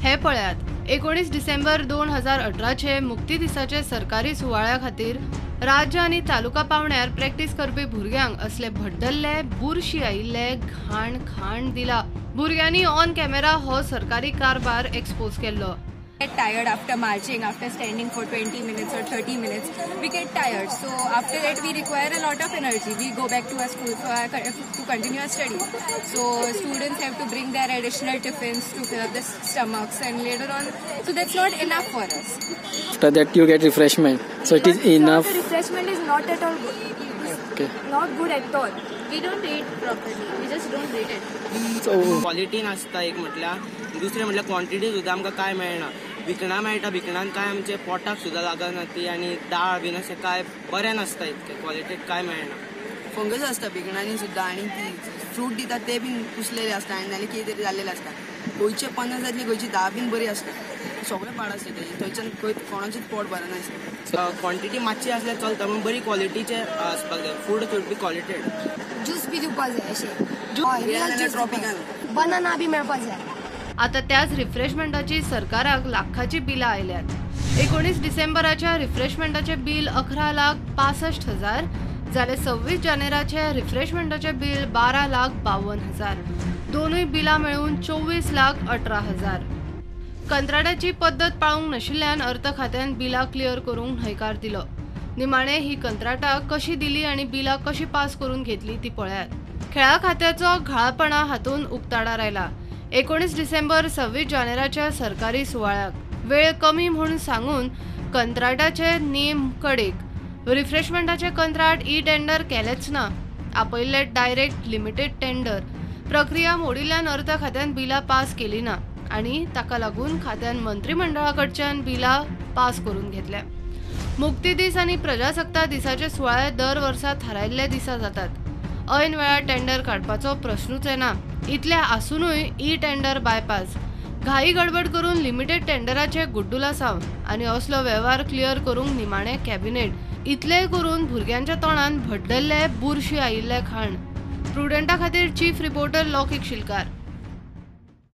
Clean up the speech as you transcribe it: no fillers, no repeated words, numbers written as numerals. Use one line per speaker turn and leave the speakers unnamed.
हे पळयात. 19 डिसेंबर 2018 मुक्ती दिसाचे सरकारी सुवाळ्या खातीर राज्य आनी तालुका पावंड्यार प्रॅक्टीस करपी भुरग्यांक असले भड्डल्ले बुरशी आयिल्ले घाण खाण दिला. भुरग्यांनी ऑन कॅमेरा हो सरकारी कारभार एक्सपोज केल्लो.
Get tired after marching, after standing for 20 minutes or 30 minutes, we get tired. So after that we require a lot of energy. We go back to our school to continue our studies. So students have to bring their additional tiffins to fill up the stomachs, and later on, so that's not enough for us.
After that you get refreshment, so it is enough.
The refreshment is not at all good.
Okay.
Not good at all.
We don't eat properly. We just don't eat it.
So
quality नासता एक म्हटल्यार, दुसरें म्हटल्यार quantity सुद्दां आमकां काय मेळना. भिकणां मेळटा, भिकणान काय आमचे पोटाक सुद्दां लागना ती, आनी दाळ बीन अशें काय बरें नासता, इतकें क्वॉलिटीक काय मेळना.
फंगस आसता भिकणांनी सुद्दां, आनी ती फ्रूट दितात ते बीन कुसलेले आसता आनी नाल्यार कितें तरी जाल्लेले आसता. गोंयचे 50 जातली, गोंयची 10 बीन बरी आसता. सगळें पाड आसता तेजें, थंयच्यान खंय कोणाचेंच पोट बरें नासता.
क्वॉन्टिटी मातशी आसल्यार चलता, पूण बरी क्वॉलिटीचें आसपाक जाय. Food should be क्वॉलिटेड.
ज्यूस बी दिवपाक जाय, अशें
ट्रॉपिकल
बनाना बी मेळपाक जाय.
आता त्याच रिफ्रेशमेंटाची सरकाराक लाखाची बिलां आयल्यात. 19 डिसेंबराच्या रिफ्रेशमेंटाचे बिल 11,65,000 जाल्यार 26 जानेराचे रिफ्रेशमेंटाचे बिल 12,52,000. दोनूय बिलां मेळून 24,18,000. कंत्राटाची पद्दत पाळूंक नाशिल्ल्यान अर्थ खात्यान बिलां क्लियर करूंक न्हयकार दिलो. निमाणे ही कंत्राटां कशी दिली आनी बिलां कशी पास करून घेतली ती पळयात. खेळा खात्याचो घाळपणा हातून उक्ताडार आयला. 19 डिसेंबर 26 जानेराच्या सरकारी सुवाळ्याक वेळ कमी म्हूण सांगून कंत्राटाचे नेम कडेक रिफ्रेशमेंटाचे कंत्राट ई टेंडर केलेच ना. आपयल्ले डायरेक्ट लिमिटेड टेंडर प्रक्रिया मोडिल्ल्यान अर्थ खात्यान बिलां पास केली ना आनी ताका लागून खात्यान मंत्रिमंडळा कडच्यान बिलां पास करून घेतल्या. मुक्ती दीस आनी प्रजासत्ताक दिसाचे सुवाळे दर वर्सा थारायल्ल्या दिसा जातात. ऐन वेळार टेंडर काडपाचो प्रश्नूच येना. इतले आसुनूय ई टेंडर बायपास, घाई गडबड करून लिमिटेड टेंडराचे गुड्डुलासांव आनी असलो वेव्हार क्लियर करूंक निमाणे कॅबिनेट. इतलेय करून भुरग्यांच्या तोंडान भड्डल्ले बुरशी आयिल्ले खाण. प्रुडंटा खातीर चीफ रिपोर्टर लौकिक शिलकार.